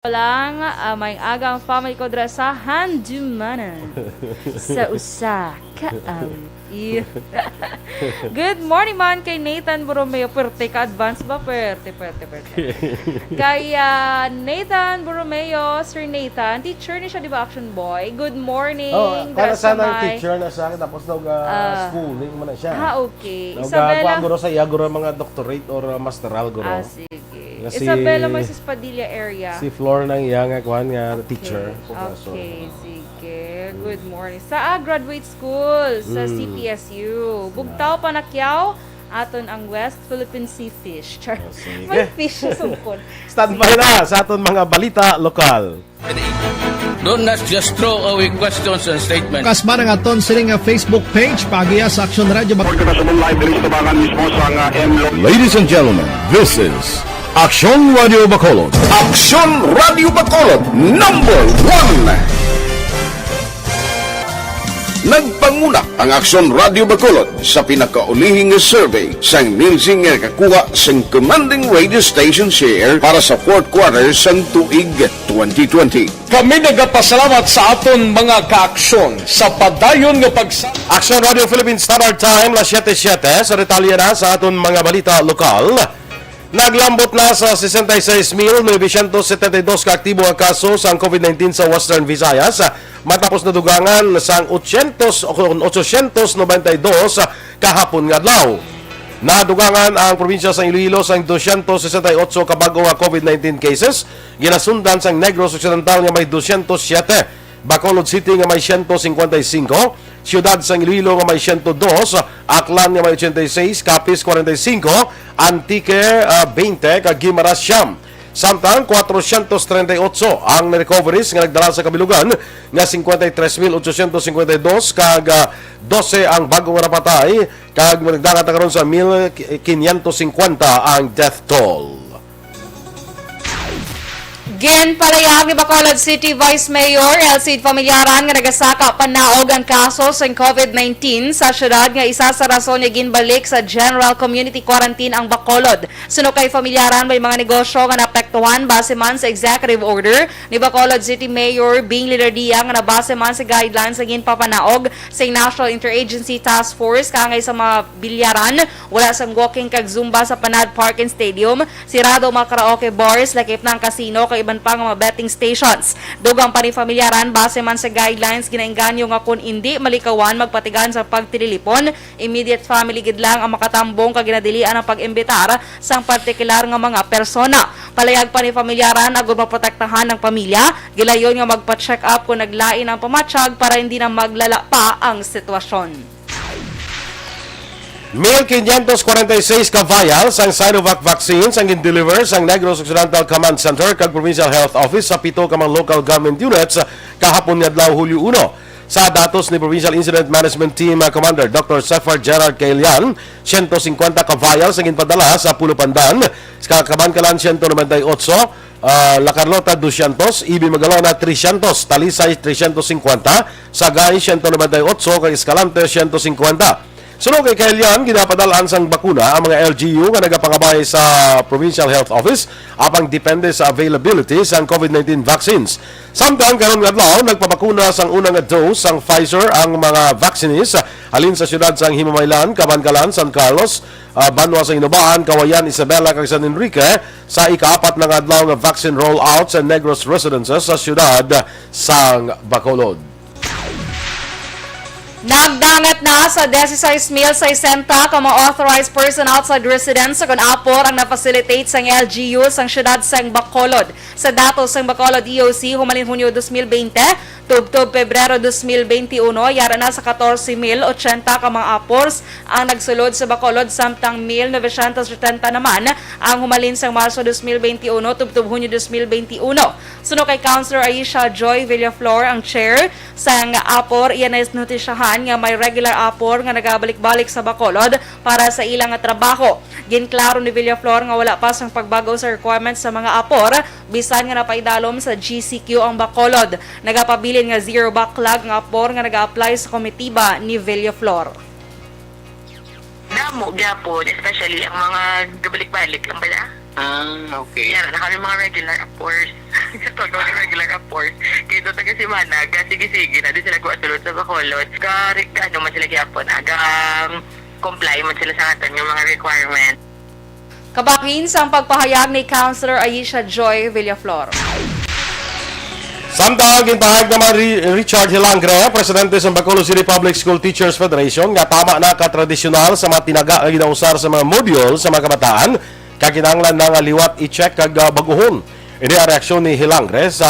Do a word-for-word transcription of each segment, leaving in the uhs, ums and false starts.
lang, ah, may agang family ko dira sa Handumanan. Sa usa ka awit. Good morning man kay Nathan Borromeo. Pwerte ka, advance ba? Pwerte, pwerte, pwerte. Kay, ah, Nathan Borromeo, Sir Nathan, teacher ni siya, di ba, Action Boy? Good morning. Oh, para Grasya sana ang May. Teacher na siya, tapos nag, ah, Ah. Schooling man na siya. Ah, okay. Nag, Isabela. Ah, guro sa iya, guro mga doctorate or, ah, masteral, guro. Ah, sige. Nga si Isabela, may sis Padilla area. Si Flor nang iya nga, kuwan nga, okay, teacher, professor. Okay, sige. Good morning. Sa, ah, graduate school, sa Mm. C P S U. Bugtaw, Panakyaw, aton ang West Philippine Sea Fish. Char. Oh, sige. May fish sa sungkod. Standby na sa aton mga balita lokal. Don't not just throw away questions and statements. Kasma nga aton sini nga Facebook page, paagiha sa Aksyon Radio Bac- Pagkakasubo live diri sa tabangan mismo sa nga M Lo- Ladies and gentlemen, this is Aksyon Radio Bacolod. Aksyon Radio Bacolod, number one. Nagpanguna ang Aksyon Radio Bacolod sa pinakaulihing survey sang Nielsen nga nakakuha sang commanding radio station share para sa fourth quarter sang tuig twenty twenty. Kami nagapasalamat sa aton mga kaaksyon sa padayon nga pagsa- Aksyon Radio Philippine Standard Time, las siete siete. Sa detalye na sa aton mga balita lokal, naglambot na sa sesenta y seis mil novecientos setenta y dos ka aktibo nga kaso sang COVID nineteen sa Western Visayas, matapos nadugangan sang ochocientos o ochocientos noventa y dos kahapon nga adlaw. Nadugangan ang probinsya sang Iloilo sang dosyentos sesenta y otso ka bag-o nga COVID nineteen cases, ginasundan sang Negros Occidental nga may dosyentos siyete, Bacolod City nga may siyento singkwenta y singko, Siyudad sang Iloilo nga may siyento dos, Aklan nga may ochenta y seis, Capiz kwarenta y singko, Antique, ah, beinte, kag Guimaras siyam. Samtang kwatrocientos treinta y ocho ang na-recoveries nga nagdala sa kabilugan nga cincuenta y tres mil ochocientos cincuenta y dos, kag, ah, doce ang bag-o nga napatay, kag magdangat na karon sa mil quinientos cincuenta ang death toll. Ginpalayag ni Bacolod City Vice Mayor Elcid Familiaran nga nagasaka panaog ang kaso sang COVID nineteen sa siyudad, nga isa sa rason nga ginbalik sa general community quarantine ang Bacolod. Suno kay Familiaran, may mga negosyo nga naapektuhan base man sa executive order ni Bacolod City Mayor Bing Legardia nga nabase man sa guidelines nga ginpapanaog sa National Interagency Task Force kaangay sa mga bilyaran, wala sang walking kag zumba sa Panad Park and Stadium, sirado ang mga karaoke bars, lakip na ang casino kag iban pa nga mga betting stations. Dugang pa ni Familiaran, base man sa guidelines, ginaengganyo nga kon indi malikawan magpatigan sa pagtililipon, immediate family gid lang ang makatambong kag ginadilian ang pag-imbitar sang partikular nga mga persona. Palayag pa ni Familiaran, agud maprotektahan ang pamilya, gilayon nga magpa-check up kon naglain ang pamatyag para hindi na maglala pa ang sitwasyon. Mil quinientos kwarenta y seis ka vial sang Sinovac vaccine ang gin-deliver sang Negros Occidental Command Center kag Provincial Health Office sa pito ka mga local government units kahapon nga adlaw, Hulyo uno. Sa datos ni Provincial Incident Management Team, ah, Commander Doctor Cephar Gerard Caelian, siyento singkwenta ka vials ang ginpadala sa Pulo Pandan, sa Kabankalan siyento nobenta y otso, ah, La Carlota dosyentos, Ibi Magalona tresyentos, Talisay tresyentos singkwenta, Sagay siyento nobenta y otso, kag Escalante siyento singkwenta. Suno kay Caelian, ginapadalaan sang bakuna ang mga L G U nga nagapangabay sa Provincial Health Office, apang depende sa availability sang COVID nineteen vaccines. Samtang karon nga adlaw, nagpabakuna sang una nga dose sang Pfizer ang mga vaccinees halin sa siyudad sang Himamaylan, Kabankalan, San Carlos, ah, banwa sa Hinoba-an, Cauayan, Isabela, kag San Enrique, sa ikaapat na nga adlaw nga vaccine rollout sa Negros residences sa siyudad sang Bacolod. Nagdangat na sa dieciséis mil sesenta ka mga authorized person outside residence kon apor ang na-facilitate sang L G U sang siyudad sang Bacolod. Sa datos sang Bacolod E O C, humalin Hunyo dos mil bente, tubtob Pebrero dos mil bente uno, yara na sa katorse mil ochenta ka mga apors ang nagsulod sa Bacolod, samtang mil novecientos setenta naman ang humalin sang Marso dos mil bente uno tubtob Hunyo dos mil bente uno. Suno kay Councilor Aisha Joy Villaflor, ang chair sang apor, iya na notisyahan nga may regular apor nga nagabalik-balik sa Bacolod para sa ila nga trabaho. Ginklaro ni Villaflor nga wala pa sang pagbag-o sa requirements sa mga apor, bisan nga napaidalom sa G C Q ang Bacolod. Nagapabilin nga zero backlog nga apor nga naga-apply sa komitiba ni Villaflor. Damo gyapon, especially ang mga gabalik-balik lang bala. Ah, okay. Yan, na kami mga regular apors. Katulad mga regular apors. Kaya doon taga Simana, ga sige-sige, na di sila guwasulod sa Bacolod. Ga, ano man sila gihapon, ah, ga comply man sila sa aton nga mga requirement. Kabahin sang pagpahayag ni Councilor Aisha Joy Villaflor. Samtang ginpahayag naman ni Richard Hilangre, presidente sa Bacolod City Public School Teachers Federation, nga tama na ka tradisyonal sa mga tinaga nga ginausar sa mga module sa mga kabataan, kag kinahanglan na nga liwat i-check kag, ah, bag-ohon. Ini ang reaksyon ni Hilangre sa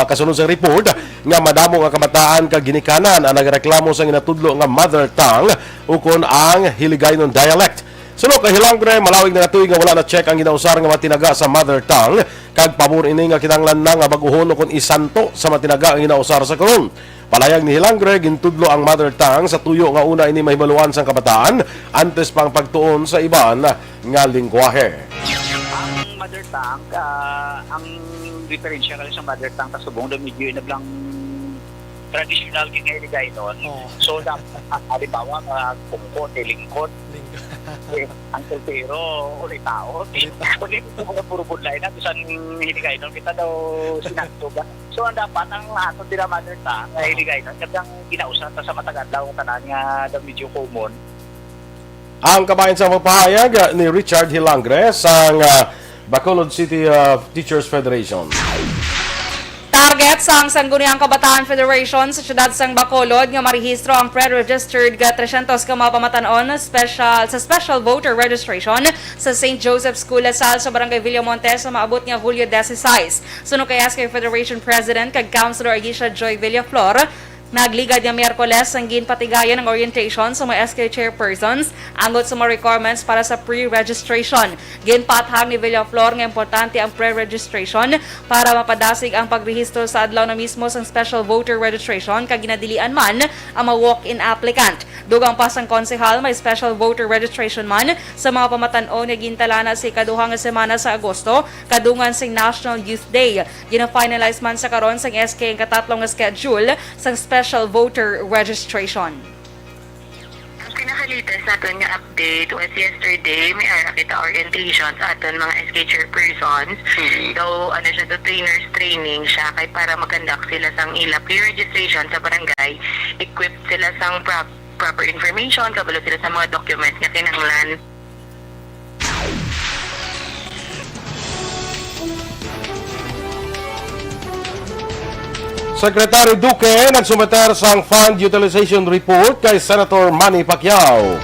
kasunod sang report nga madamo nga kabataan kag ginikanan ang nagareklamo sa ginatudlo nga mother tongue ukon ang Hiligaynon dialect. Suno kay Hilangre, malawig na nga tuig nga wala na-check ang ginausar nga mga tinaga sa mother tongue, kag pabor ini nga kinahanglan na nga bag-ohon ukon isanto sa mga tinaga nga ginausar sa karon. Palayag ni Hilangre, gintudlo ang mother tongue sa tuyo nga una ini mahibaluan sang kabataan antes pa ang pagtuon sa iban nga lingwahe. Ang mother tongue, ah, ang diferensya kay sa mother tongue kag subong daw medyo inablang tradisyonal gid nga Hiligaynon. Oo. So, dapat, ah, halimbawa, mga kumkot, ilingkot, Lingkod. Eh, ang soltero, ulitaon. Ulitaon. Kundi ito mga puro budlay na, bisan Hiligaynon kita daw sinakto ba? So, ang dapat, ang ato sila mother tongue, nga Hiligaynon, kag ang ginausap ta sa matag adlaw nga tanan nga daw medyo common. Ang kabahin sa pagpahayag ni Richard Hilangre sang, ah, Bacolod City, ah, Teachers Federation. Target sang Sangguniang Kabataan Federation sa siyudad sang Bacolod nga marehistro ang pre-registered nga trescientos ka mga pamatan-on special, sa special voter registration sa Saint Joseph School, La Salle, sa Barangay Villamonte sa maabot nga Hulyo dieciséis. Suno kay S K Federation President kag Councilor Aisha Joy Villaflor, nagligad nga Miyerkules ang ginpatigayon ang orientation sa mga S K chairpersons angot sa mga requirements para sa pre-registration. Ginpaathag ni Villaflor nga importante ang pre-registration para mapadasig ang pagrehistro sa adlaw na mismo sang special voter registration kag ginadilian man ang mga walk-in applicant. Dugang pa sang konsehal, may special voter registration man sa mga pamatan-on nga gintalana sa ikaduha nga semana sa Agosto, kadungan sing National Youth Day. Gina-finalize man sa karon sang S K ang katatlo nga schedule sang special voter registration. Ang pinaka-latest naton nga update was yesterday, may ara kita orientation sa aton mga S K chairpersons. Mm. Daw, ano siya, do trainers training siya kay para mag-conduct sila sang ila pre-registration sa barangay, equipped sila sang prop-, proper information, kabalo sila sa mga document nga kinahanglan. Secretary Duque nagsumiter sang fund utilization report kay Senator Manny Pacquiao,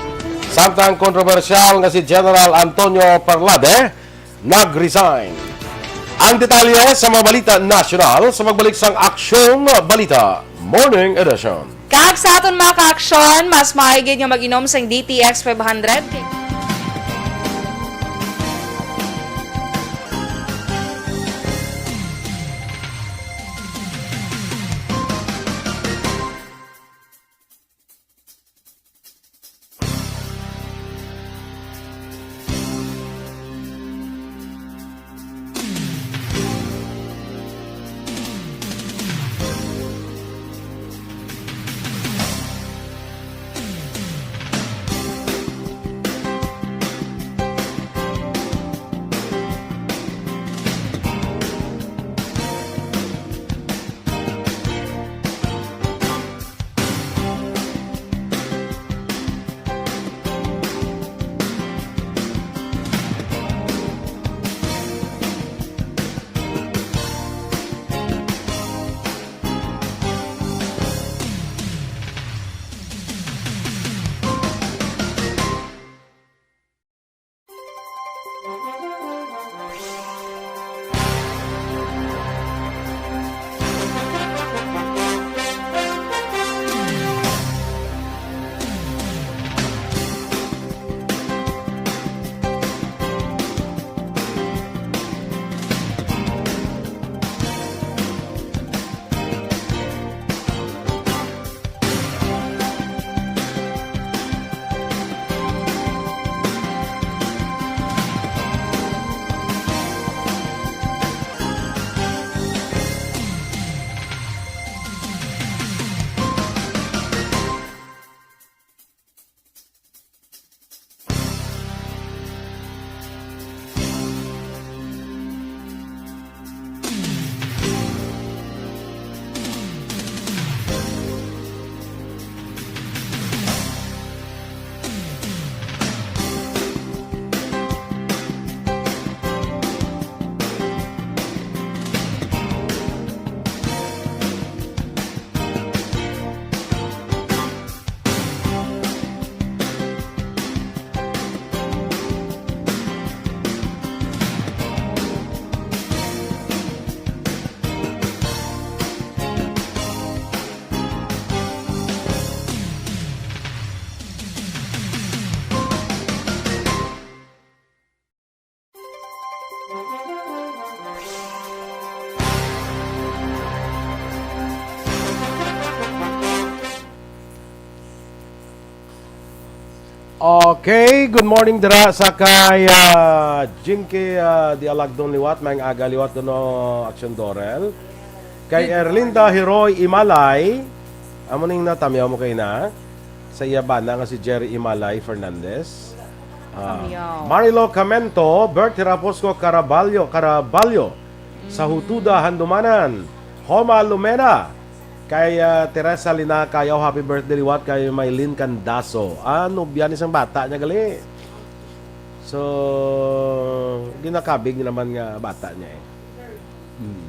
samtang kontrobersyal nga si General Antonio Parlade nag-resign. Ang detalye sa mga balita nasyonal sa pagbalik sang Aksyong Balita Morning Edition. Kag sa aton mga kaaksyon, mas maayo gid nga mag-inom sing D T X five hundred. Okay, good morning dira sa kay, ah, Jinky, ah, Dialagdon liwat, maayong aga liwat kuno, Action Dorel. Kay Good Erlinda morning. Hiroy Imalay, amo ning natamyaw mo kay na sa iya bana nga si Jerry Imalay Fernandez. Ah, Tamyaw. Marilo Camento, Bert Hiraposco Caraballo, Caraballo, sa Mm. Hutuda, Handumanan. Homa Lumena, kay, ah, Teresa Linacayaw, happy birthday liwat kay Maylin Candazo. Ah, nobya ni sang bata niya gali. So, ginakabig naman nga bata niya eh. Hmm.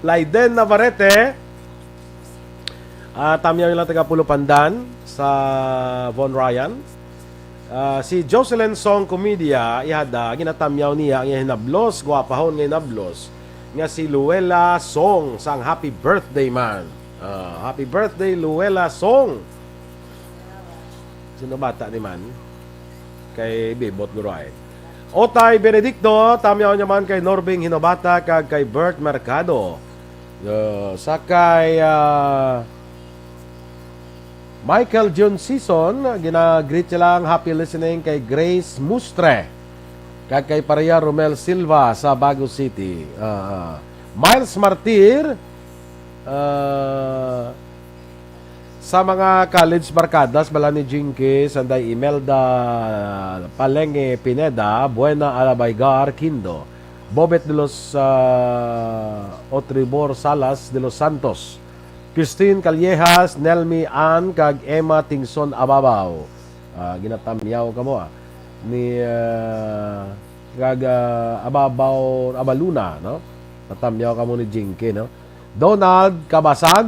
Laiden Navarrete, ah, tamyaw nila taga Pulo Pandan sa Von Ryan. Ah, si Jocelyn Song Comedia, ihada, ginatamyaw niya ang iyang hinablos, gwapahon nga hinablos, nga si Luella Song sang happy birthday man. Ah, happy birthday, Luella Song. Sino bata ni man? Kay Bibot Guray. Otay Benedicto, tamyaw niya man kay Norbing Hinobata kag kay Bert Mercado. Uh, sa kay, ah, Michael Jun Season, gina-greet siya lang, happy listening kay Grace Mustre kag kay Pareha Romel Silva sa Bago City. Ah, ah. Miles Martir, ah, sa mga college barkadas bala ni Jinky, sanday Imelda Palenge Pineda, Buena Alabaygar Quindo, Bobet de los, ah, Otribor Salas de los Santos, Christine Callejas, Nelmi Ann, kag Emma Tingson Ababaw. Ah, ginatamyaw kamo, ah, ni, ah, kag, ah, Ababaw Abaluna, no? Natamyaw kamo ni Jinky, no? Donald Kabasag,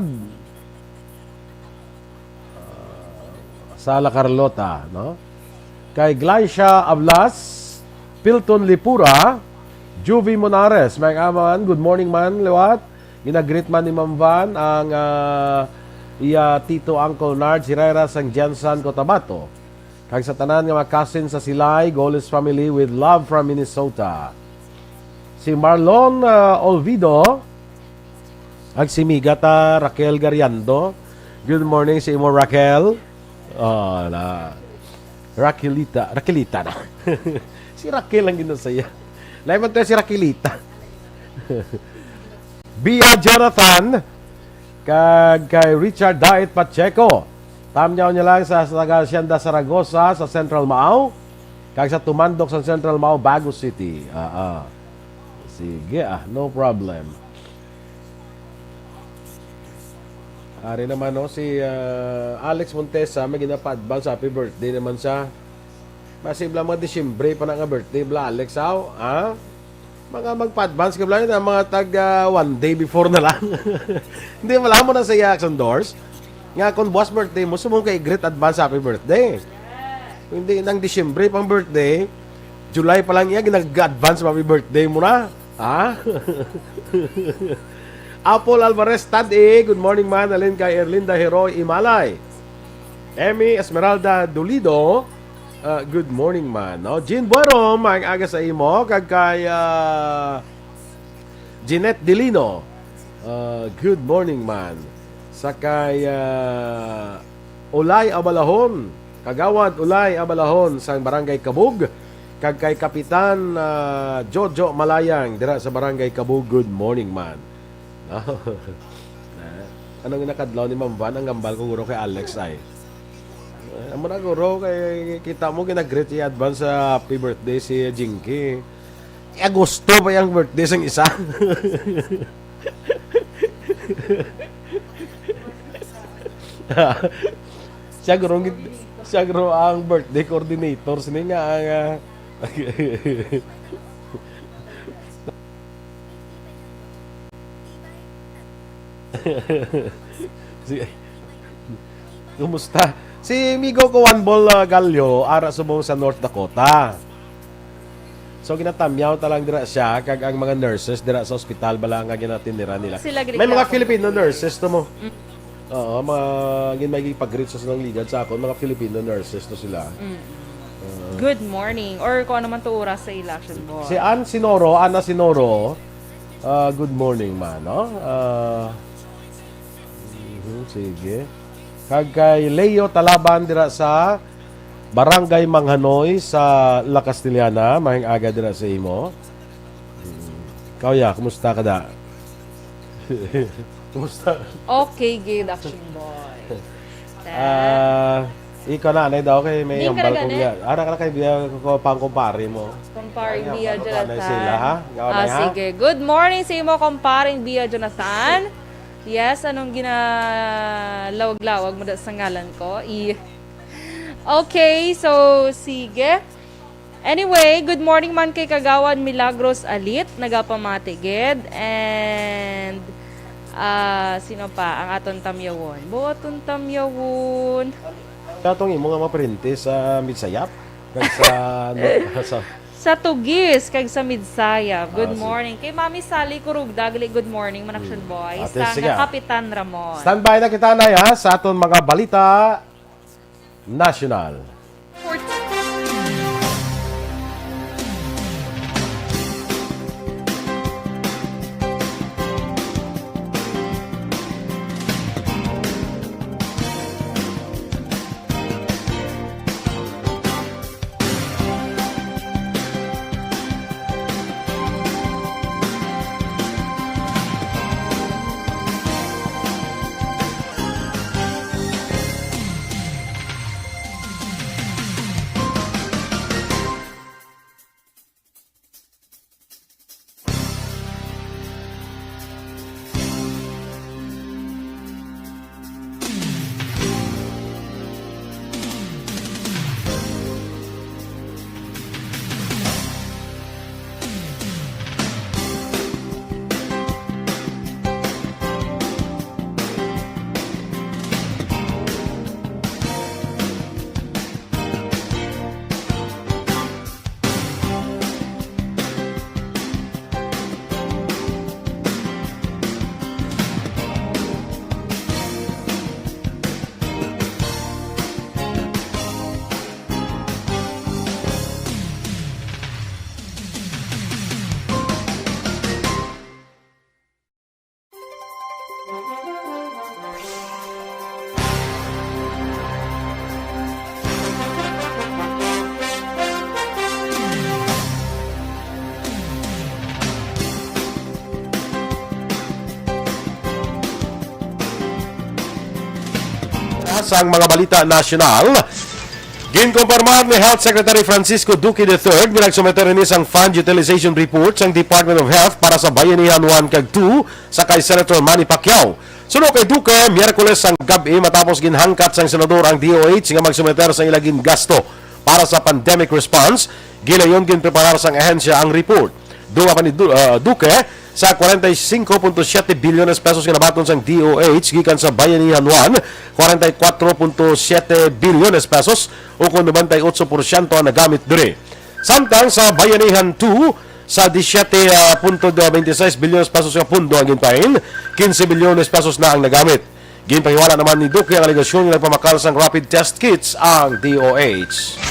ah, sa La Carlota, no? Kay Glycia Ablas, Pilton Lipura, Juvie Monares, may aman, good morning man, liwat. Ginagreet man ni Ma'am Van ang, ah, iya tito, Uncle Nard Herrera sang Gensan, Cotabato. Kag sa tanan nga mga cousin sa Silay, Goles family, with love from Minnesota. Si Marlon, ah, Olvido, ag si miga ta Raquel Gariando. Good morning sa imo, Raquel. Oh, na. Raquelita, Raquelita na. Si Raquel ang ginasaya. Lain man to si Raquelita. Bia Jonathan, kag kay Richard Dait Pacheco. Tamyaw niya lang sa, sa taga Hacienda Zaragoza sa Central Mao, kag sa tumandok sa Central Mao, Bago City. Ah, ah. Sige, ah, no problem. Ari naman, no, si, ah, Alex Montesa, may ginapa-advance happy birthday naman siya. Masibla mga Disyembre pa na nga birthday, bla, Alex, aw, ha? Mga magpa-advance ka, bla, na mga tag, ah, one day before na lang. Hindi, wala mo na sa iya, Action Doors. Nga, kung buwas birthday mo, sumo kay greet advance happy birthday. Hindi, nang Disyembre pang birthday, July pa lang iya, ginag-advance happy birthday mo na. Ha? Apple Alvarez Tad-i, good morning, man. Alin kay Erlinda Heroy Imalay. Emmy Esmeralda Dolido, ah, good morning, man. No? Jean Buero, maayong aga sa imo. Kag kay, ah, Jeanette Delino, ah, good morning, man. Sa kay, ah, Ulay Abalahon, Kagawad Ulay Abalahon sang Barangay Kabug, kag kay Kapitan, ah, Jojo Malayang dira sa Barangay Kabug, good morning, man. No? Na, anong nakadlaw ni Ma'am Van? Ang gambal ko guro kay Alex ay. Eh, amo na guro kay kita mo ginagreet i-advance sa happy birthday si Jinky. Eh, Agosto pa yung birthday sang isa. Siya guro ang git-, siya guro ang birthday coordinator sini nga ang, ah, si, kumusta? Si amigo ko, Juan Bol, ah, Gallo, ara subong sa North Dakota. So, ginatamyaw ta lang dira siya, kag ang mga nurses dira sa ospital, bala nga ginatindiran nila. Sila gid May mga nagkakapag- Filipino nurses to mo. Mm. Oo, mga gin-, may gipag-greet sa silang ligad sa akon, mga Filipino nurses to sila. Mm. Oo. Good morning. Or kung ano man to oras sa election mo. Si Ann Sinoro, Ana Sinoro, ah, good morning, man, no? Ah, mhm, sige. Kag kay Leo Talaban dira sa Barangay Manghanoy sa La Castellana, maayong aga dira sa imo. Kawya, kumusta ka da? Kumusta? Okay, gid, Action Boy. Ah, ikaw na, anay daw kay may Di ka hambal na ko gani? niya. Ara ka na kay biya ko pang kumpare mo. Kumparing Ayan, Bia paano ka na Jonathan. sila, ha? Ikaw na, Ah, ha? Sige. Good morning sa imo, kumparing Bia Jonathan. Yes, anong ginalawag-lawag mo da sa ngalan ko? I Okay, so sige. Anyway, good morning man kay Kagawad Milagros Alit, nagapamati gid. And ah, sino pa ang aton tamyawon? Buoton tamyawon. Katong imo nga maprinte sa Midsayap? Kag sa, no, sa Sa Tugis kag sa Midsayap. Good Ah, sige. Morning. Kay Mami Sally Kurugda, gali, good morning, Manaction Boy. Ate, Sa sige. nga Kapitan Ramon. Standby na kita na, ha, sa aton mga balita nasyonal. Sa mga balita nasyonal, ginkumpirmar ni Health Secretary Francisco Duque the third nga nagsumiter ini sang fund utilization report sang Department of Health para sa Bayanihan one kag two sa kay Senator Manny Pacquiao. Suno kay Duque, Miyerkules sang gab-i matapos ginhangkat sang senador ang D O H nga magsumiter sa ila gingasto para sa pandemic response, gilayon ginpreparar sang ahensya ang report. Dugang pa ni Du- ah, Duque, sa kwarenta y singko punto siyete bilyones pesos nga nabaton sang D O H gikan sa Bayanihan one, kwarenta y kwatro punto siyete bilyones pesos, ukon nobenta y otso porsyento ang nagamit diri. Samtang sa Bayanihan two, sa disiyete punto bente y seis bilyones pesos nga pondo ang ginpain, kinse bilyones pesos na ang nagamit. Ginpahiwala naman ni Duque ang alegasyon nga nagpamakal sang rapid test kits ang D O H.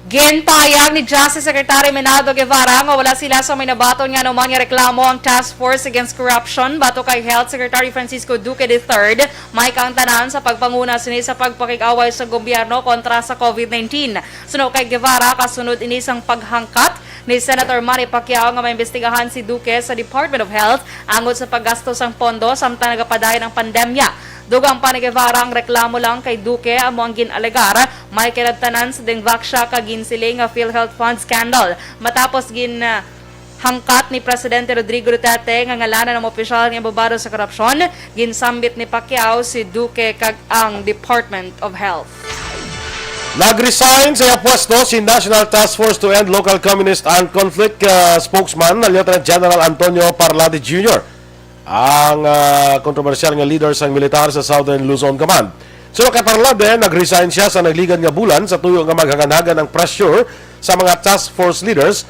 Ginpahayag ni Justice Secretary Menardo Guevara nga wala sila sa may nabaton nga anuman nga reklamo ang Task Force Against Corruption batok kay Health Secretary Francisco Duque the third. May kaangtanan sa pagpanguna sini sa pagpakig-away sa gobyerno kontra sa COVID nineteen. Suno kay Guevara, kasunod ini sang paghangkat ni Senator Manny Pacquiao nga maimbestigahan si Duque sa Department of Health angot sa paggasto sang pondo samtang nagapadayon ang pandemya. Dugang pa ni Guevara, ang reklamo lang kay Duque amo ang gin-alegar may kinabtanan sa Dengvaxia kag ginsiling nga PhilHealth fund scandal. Matapos gin, ah, hangkat ni Presidente Rodrigo Duterte nga ngalanan ang opisyal nga abogado sa korupsyon, ginsambit ni Pacquiao si Duque kag ang Department of Health. Nag-resign sa iya pwesto si National Task Force to End Local Communist Armed Conflict, ah, spokesman na Lieutenant General Antonio Parlade Junior, ang, ah, kontrobersyal nga leader sang militar sa Southern Luzon Command. Suno kay Parlade, nag-resign siya sa nagligad nga bulan sa tuyo nga maghaganhagan ang pressure sa mga task force leaders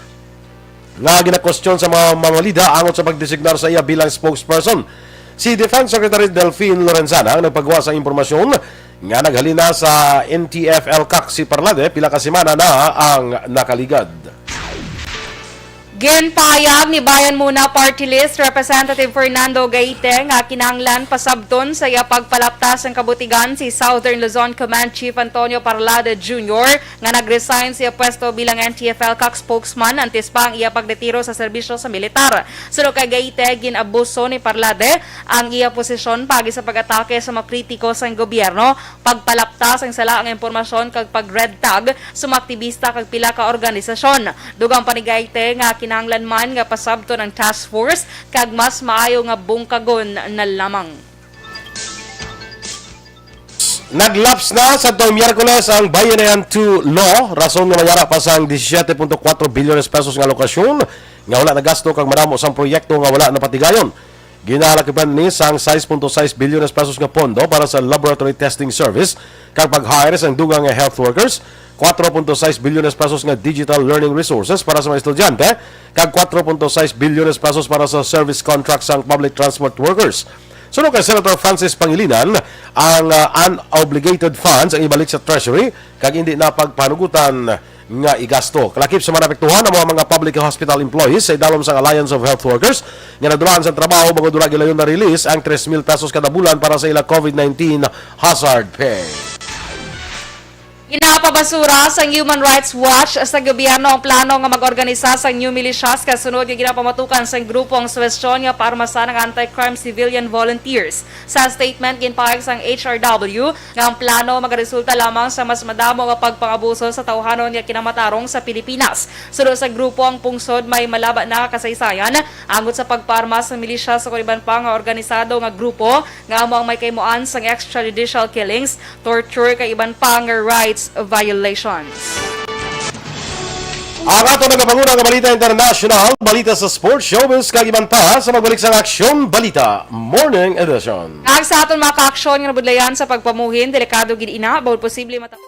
nga ginakwestiyon sa mga mamalida angot sa pagdesignar sa iya bilang spokesperson. Si Defense Secretary Delfin Lorenzana ang nagpagwa sa impormasyon nga naghalin na sa N T F L CAC. Si Parlade, pila ka semana na ang nakaligad. Ginpahayag ni Bayan Muna Party List Representative Fernando Gaite nga kinahanglan pasabton sa iya pagpalapta sang kabutigan si Southern Luzon Command Chief Antonio Parlade Junior nga nag-resign sa iya pwesto bilang N T F L CAC spokesman antes pa ang iya pagretiro sa serbisyo sa militar. Suno kay Gaite, gin-abuso ni Parlade ang iya posisyon paagi sa pag-atake sa mga kritiko sang gobyerno, pagpalapta sang sala nga impormasyon kag pag-red tag sa mga aktibista kag pila ka organisasyon. Dugang pa ni Gaite nga kinahanglan man nga pasabton ang task force kag mas maayo nga bungkagon na lamang. Naglaps na sa tong Miyerkules ang Bayanihan two Law, rason nga mayara pa sang disisiete punto kuwatro bilyones pesos nga alokasyon nga wala nagasto kag madamo sang proyekto nga wala napatigayon. Ginalakiban ni sang sais punto sais bilyones pesos nga pondo para sa laboratory testing service kag pag-hire sang dugang nga health workers, kuwatro punto sais bilyones pesos nga digital learning resources para sa mga estudyante, kag kuwatro punto sais bilyones pesos para sa service contract sang public transport workers. Suno kay Senator Francis Pangilinan, ang ah, unobligated funds ang ibalik sa Treasury kag indi na pagpanugutan nga igasto. Kalakip sa mga naapektuhan ang mga, mga public hospital employees sa idalom sang Alliance of Health Workers nga nadulaan sa trabaho bangod wala gilayon na release ang tres mil pesos kada bulan para sa ila COVID nineteen hazard pay. Ginapabasura sang Human Rights Watch sa gobyerno ang plano nga mag-organisa sang new militias kasunod nga ginapamatukan sang grupo ang suwestyon nga paarmasan ang anti-crime civilian volunteers. Sa statement, ginpahayag sang H R W nga ang plano magaresulta lamang sa mas madamo nga pagpangabuso sa tawhanon nga kinamatarong sa Pilipinas. Suno sa grupo, ang pungsod may malaba na kasaysayan angot sa pagpaarmas sa milisya sa kung iban pa nga organisado nga grupo nga amo ang may kahimuan sang extrajudicial killings, torture kag iban pa nga rights violations. Ang ato nagapanguna nga balita international, balita sa sports, showbiz, kag iban pa sa pagbalik sang Aksyon Balita Morning Edition. Kag sa aton mga kaaksyon nga nabudlayan sa pagpamuhin, delikado gid ina, bawal posible mata-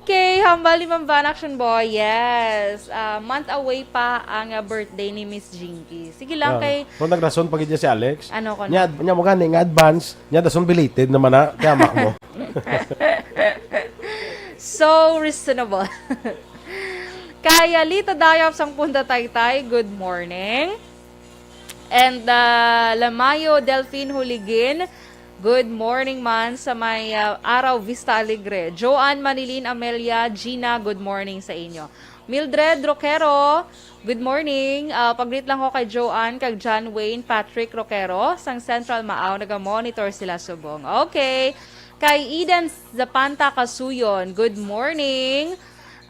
Okay, hambal ni Ma'am Van Action Boy. Yes. Ah, month away pa ang ah, birthday ni Miss Jinky. Sige lang Ah, kay kung nagrason pa gid niya si Alex. Ano ko na? Nya, nya mo gani nga advance, nya dason belated naman na kay amak mo. So reasonable. Kay Lita Dayap sang Punta Taytay, good morning. And, ah, Lamayo Delfin Huligin, good morning man sa may, ah, Araw Vista Alegre. Joanne Manilin Amelia Gina, good morning sa inyo. Mildred Roquero, good morning. Ah, pag-greet lang ko kay Joanne kag John Wayne Patrick Roquero sang Central Maaw, naga-monitor sila subong. Okay. Kay Eden Zapanta Kasuyon, good morning.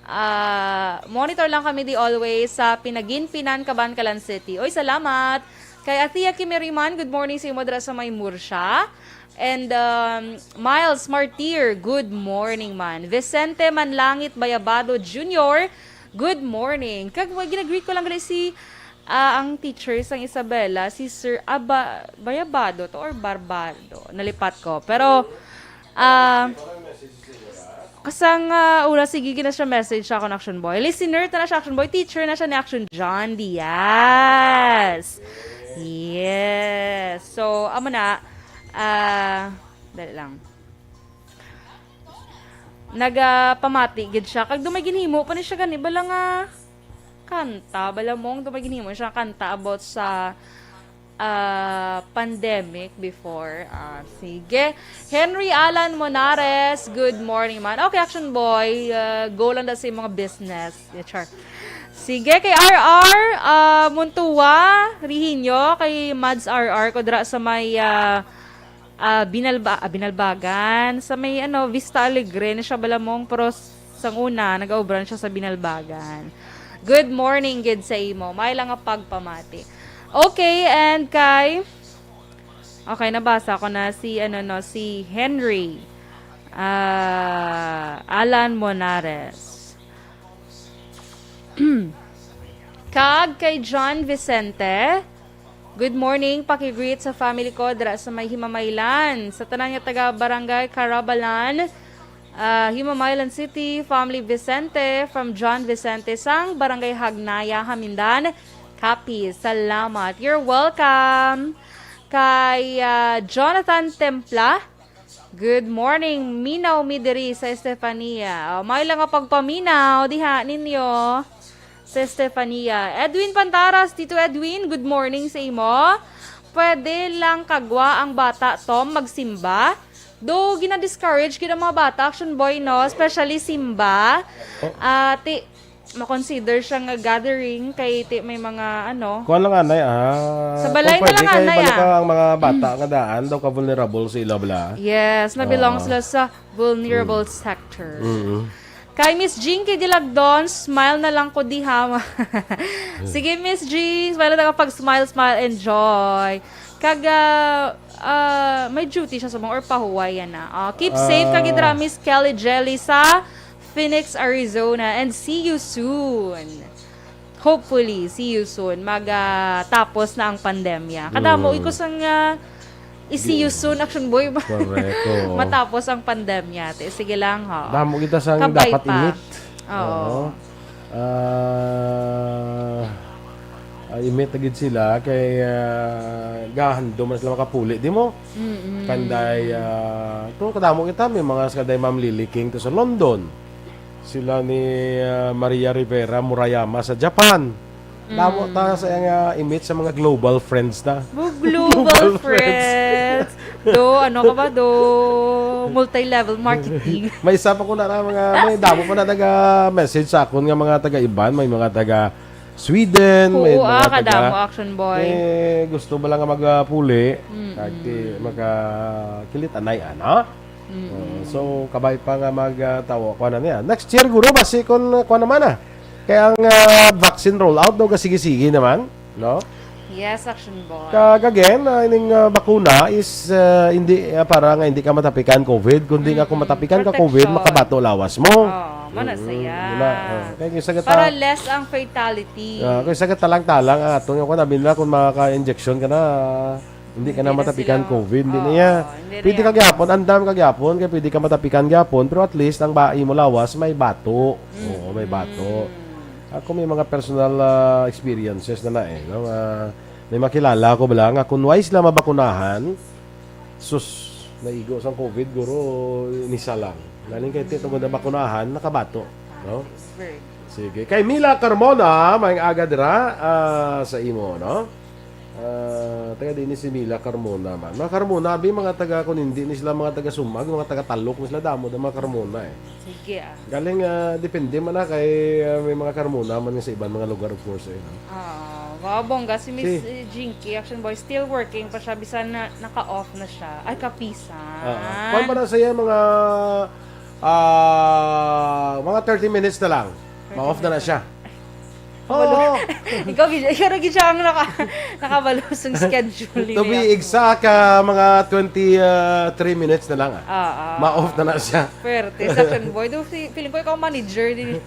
Ah, monitor lang kami di always sa Pinaginpinan, Kabankalan City. Oy, salamat. Kay Athea Kimiriman, good morning sa imo dira sa may Murcia. And, um, Miles Martir, good morning man. Vicente Manlangit Bayabado Junior, good morning. Kag, wa, ginagreet ko lang gali si, ah, ang teacher sang Isabela, si Sir Aba-, Bayabado to or Barbado? Nalipat ko. Pero, ah, kasang, ah, una, sige, gina siya message sa akon, Action Boy. Listener ta na siya, Action Boy. Teacher na siya ni Action John Diaz. Yes. So, amo na. Ah, dali lang. Nagapamati gid siya. Kag dumay ginhimo pa ni siya gani. Bala nga kanta. Bala mong dumay ginhimo siya kanta about sa, ah, pandemic before. Ah, sige. Henry Alan Monares, good morning man. Okay, Action Boy. Ah, go lang daw sa imong business. Yeah, char. Sige, kay R R, ah, Muntua, Rihinyo, kay Mads R R, ko dira sa may, ah, ah, Binalba-, ah, Binalbagan, sa may, ano, Vista Alegre na siya balamong, pero s-, sang una, nag-aubran siya sa Binalbagan. Good morning, gid sa imo. May lang nga pagpamati. Okay, and kay, okay, nabasa ko na si, ano, no, si Henry, ah, Alan Monares. Kag kay John Vicente, good morning, paki-greet sa family ko dira sa may Himamaylan. Sa tanan nga taga Barangay Carabalan, ah, Himamaylan City, family Vicente, from John Vicente sang Barangay Hagnaya, Hamindan, Capiz. Salamat. You're welcome. Kay, ah, Jonathan Templa, good morning, minaw mi diri sa Estefania. O, may lang nga pagpaminaw diha ninyo sa Estefania. Edwin Pantaras, Tito Edwin, good morning sa imo. Pwede lang kagwa ang bata, Tom, magsimba? Do, gina-discourage gid ang mga bata, Action Boy, no? Especially simba. Oh. Ah, ti-, makonsider siya nga gathering kay ti may mga ano. Kuwan lang, anay, ah. Sa balay Kung na lang, pwede, kay anay, balo ah. ka ang mga bata nga daan daw ka vulnerable sa ila bala. Yes, na belong Ah. sila sa vulnerable Mm. sector. Mm-mm. Kay Miss Jinky Dilagdon, smile na lang ko diha. Sige, Miss G, smile na ka pag smile, smile, enjoy. Kag, ah, ah, may duty siya sa mga or pahuway yan na. Ah, keep safe, Ah. kag idra, Miss Kelly Jelly sa Phoenix, Arizona. And see you soon. Hopefully, see you soon. Mag, ah, tapos na ang pandemya. Kadamo, Mm. iko sang, ah, i-see you Di- soon, Action Boy. Correct, oo. Matapos ang pandemya. Te, sige lang, ha. Damo kita sang Kabay dapat pa. imit. Oo. Oo. Ah, ah, imit na gid sila kay, ah, gahandom man sila makapuli, di mo? Mm-mm. Kanday, ah, to kadamo kita, may mga sa kanday Ma'am Lily King to sa London. Sila ni, ah, Maria Rivera Murayama sa Japan. Damo Mm. ta sa iyang, ah, imit sa mga global friends na. Mo global Global friends. friends. Do, ano ka ba, do? Multi-level marketing. May isa pa ko na, na mga, may damo pa na taga-message sa akon nga mga taga-iban, may mga taga Sweden, may Oo, mga ah, taga kadamo, Action Boy. Eh, gusto ba lang nga magpuli? Mm-mm. Kag ti-, magkakilit anay, ana? Mm-mm. Oo, so, kabay pa nga mag, ah, tawo, kuha na niya. Next year, guro, basi kung, ah, kuha naman, ah. Kaya ang, ah, vaccine rollout, no, kasigi-sigi naman, no? Yes, Action Boy. Kag again, ah, ining, ah, bakuna is, ah, hindi, ah, para nga hindi ka matapikan COVID, kundi nga kung Mm-mm. matapikan ka COVID, Protection. makabato lawas mo. Oo, mana Mm, saya. yun na. Oh, kaya yung sagat Para ta- less ang fatality. Ah, kung sagat talang-talang, ah, ato nga, kung nabi nila, kung makaka-injection ka na, hindi ka na Hindi na matapikan sila. COVID, hindi na Oo, iya. hindi na Pwede ka yan. gyapon, andam ka gyapon, kaya pwede ka matapikan gyapon, pero at least, ang ba, imo lawas, may bato. Mm. Oo, may bato. Ako may mga personal, ah, experiences na na eh, no? Ah, may makilala ko bala nga kung wala sila mabakunahan, sus, naigo sang COVID, guro, nisa lang. Galing kay ti, tungod na bakunahan, nakabato, no? Very good. Sige. Kay Mila Carmona, may aga dira, ah, sa imo, no? Ah, taga din si Mila Carmona man. Mga Carmona, abi, mga taga, kung hindi ni sila mga taga Sumag, mga taga Talok ni sila, damo na mga Carmona eh. Sige ah. Galing, ah, depende man na kay, ah, may mga Carmona man sa ibang mga lugar, of course eh. No? Ah, wow, bongga si Miss Si- eh, Jinky, Action Boy, still working pa siya, bisan na naka-off na siya. Ay, kapisan. Ah, kwan pa na siya, mga, ah, mga thirty minutes na lang. Ma-off na na siya. Oo. Ikaw, gid- ikaw na gid siya ang naka, nakabalos ng schedule. To nila. be exact, ah, mga twenty-three minutes na lang. Ah. Ah, ah. Ma-off na na siya. Pwerte, sa Action Boy. Do, fi- feeling ko ikaw manager din.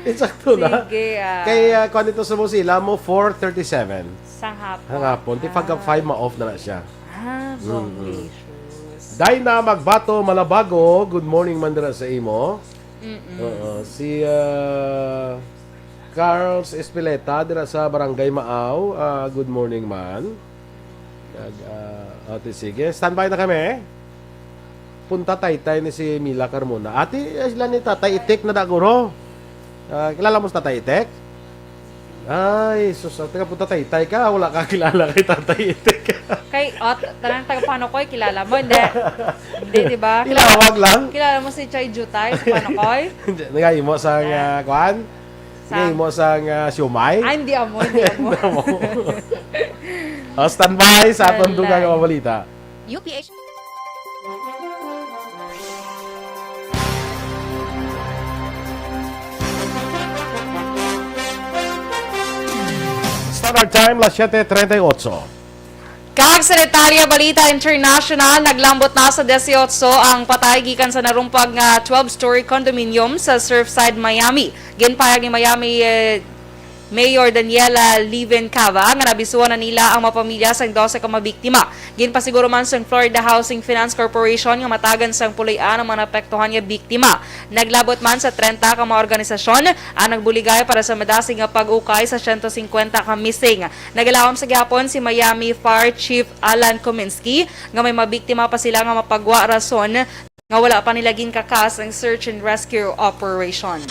Insakto na. Sige, ah. Kay, ah, kwan ito sa Mozilla mo, four thirty-seven. Sa hapon. Ang hapon. Ti pagka five, ma-off na na siya. Ah, bonglicious. Dina Magbato Malabago, good morning man dira sa imo. Oo, si ah, Carlos Espileta dira sa Barangay Maaw, ah, good morning man. Nag, ah, ate, sige, standby na kami. Punta taytay ni si Mila Carmona. Ate, ay, sila ni Tatay Itik na daguro. Ah, kilala mo si Tatay Itik? Ay, sus, ate ka, punta taytay ka. Wala ka kilala kay Tatay Itik. Kay, oh, t- tanang taga Panokoy, kilala mo, hindi? Hindi, di ba? Ilawag lang. Kilala mo si Chay Jutay sa Panokoy? Nagahimo sa nga, kwan? Sa- Nagahimo sa nga siumay? Ay, hindi amo, hindi amo. Amo. Oh, standby sa atong Standby. dugang nga balita. U P H. Standard time, las siete treinta y ocho. Kag sa detalye, balita international, naglambot na sa dieciocho ang patay gikan sa narumpag nga twelve-story condominium sa Surfside, Miami. Ginpahayag ni Miami eh, Mayor Daniela Levin Cava nga nabisuhan na nila ang mga pamilya sang dose ka mga biktima. Ginpasiguro man sang Florida Housing Finance Corporation nga matagan sang puloy-an ang mga naapektuhan nga biktima. Naglabot man sa trenta ka mga organisasyon ang nagbuligay para sa madasig nga pag-ukay sa siyento singkwenta ka missing. Nagalawom sa gihapon si Miami Fire Chief Alan Kominski nga may mabiktima pa sila nga mapagwa rason nga wala pa nila ginkakas ang search and rescue operation.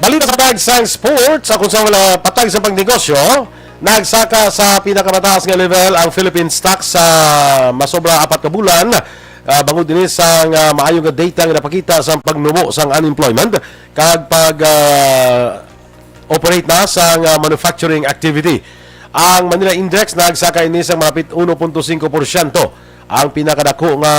Balita sa patag sang sports, sa kung sa wala patag sa pangnegosyo, nagsaka sa pinakamataas nga level ang Philippine stock sa masobra apat ka bulan. Ah, bangod ini sang ah, maayo nga data nga napakita sa pagnubo sang unemployment kag pag ah, operate na sang ah, manufacturing activity. Ang Manila Index nagsaka ini sang malapit uno punto singko porsyento. Ang pinakadako nga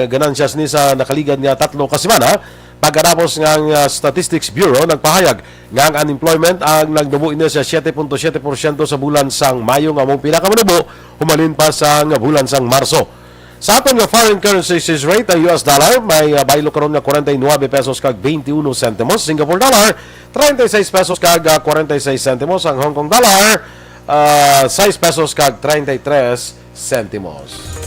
ganansya sini sa nakaligad nga tatlo ka semana, pagkatapos nga ang ah, Statistics Bureau nagpahayag nga ang unemployment ang nagnubo ini sa siete punto siete porsyento sa bulan sang Mayo, nga amo ang pinakamanubo humalin pa sa nga bulan sang Marso. Sa aton nga foreign currency exchange rate, ang U S dollar may ah, baylo karon nga forty-nine pesos kag twenty-one centimos, Singapore dollar thirty-six pesos kag ah, forty-six centimos, ang Hong Kong dollar ah, sais pesos kag treinta y tres centimos.